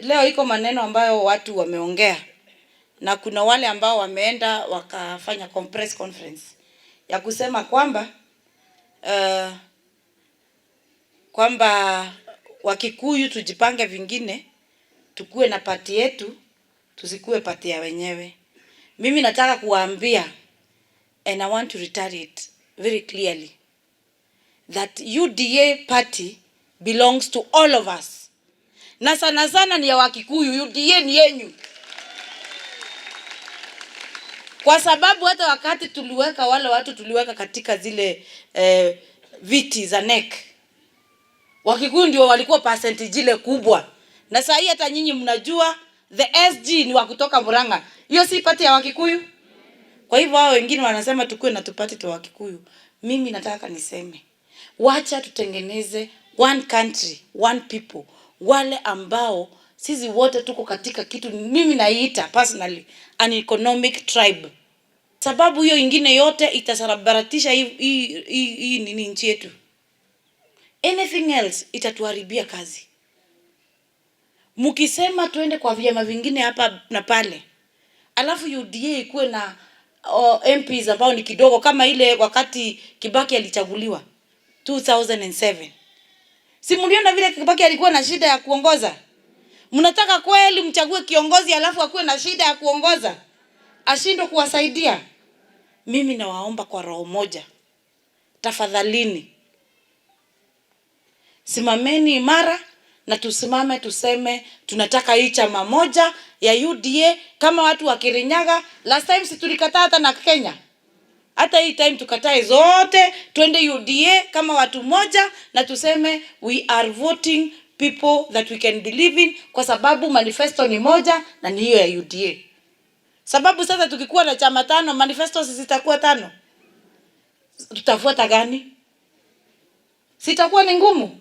Leo iko maneno ambayo watu wameongea na kuna wale ambao wameenda wakafanya press conference ya kusema kwamba Wakikuyu tujipange vingine, tukue na party yetu, tusikue party ya wenyewe. Mimi nataka kuwaambia, and I want to reiterate very clearly, that UDA party belongs to all of us, na sana sana ni ya Wakikuyu. UDA ni yenyu, kwa sababu hata wakati tuliweka wale watu tuliweka katika zile viti za NEC, Wakikuyu ndio walikuwa percentage ile kubwa, na saa hii hata nyinyi mnajua the SG ni wa kutoka Murang'a. Hiyo si party ya Wakikuyu? Kwa hivyo hao wengine wanasema tukue na tuparty tu Wakikuyu. Mimi nataka niseme, wacha tutengeneze one country, one people, wale ambao sisi wote tuko katika kitu mimi naiita personally an economic tribe, sababu hiyo ingine yote itasambaratisha hii nini nchi yetu. Anything else itatuharibia kazi. Mkisema tuende kwa vyama vingine hapa na pale, alafu UDA ikuwe na MPs ambao ni kidogo kama ile wakati Kibaki alichaguliwa 2007. Si mliona vile Kibaki alikuwa na shida ya kuongoza? Mnataka kweli mchague kiongozi alafu akuwe na shida ya kuongoza, ashindwe kuwasaidia? Mimi nawaomba kwa roho moja, tafadhalini, simameni imara na tusimame tuseme tunataka hii chama moja ya UDA kama watu wa Kirinyaga. Last time si tulikataa hata na Kenya, hata hii time tukatae zote, twende UDA kama watu moja na tuseme we are voting people that we can believe in, kwa sababu manifesto ni moja na ni hiyo ya UDA. Sababu sasa tukikuwa na chama tano, manifesto zitakuwa tano, tutafuata gani? Sitakuwa ni ngumu.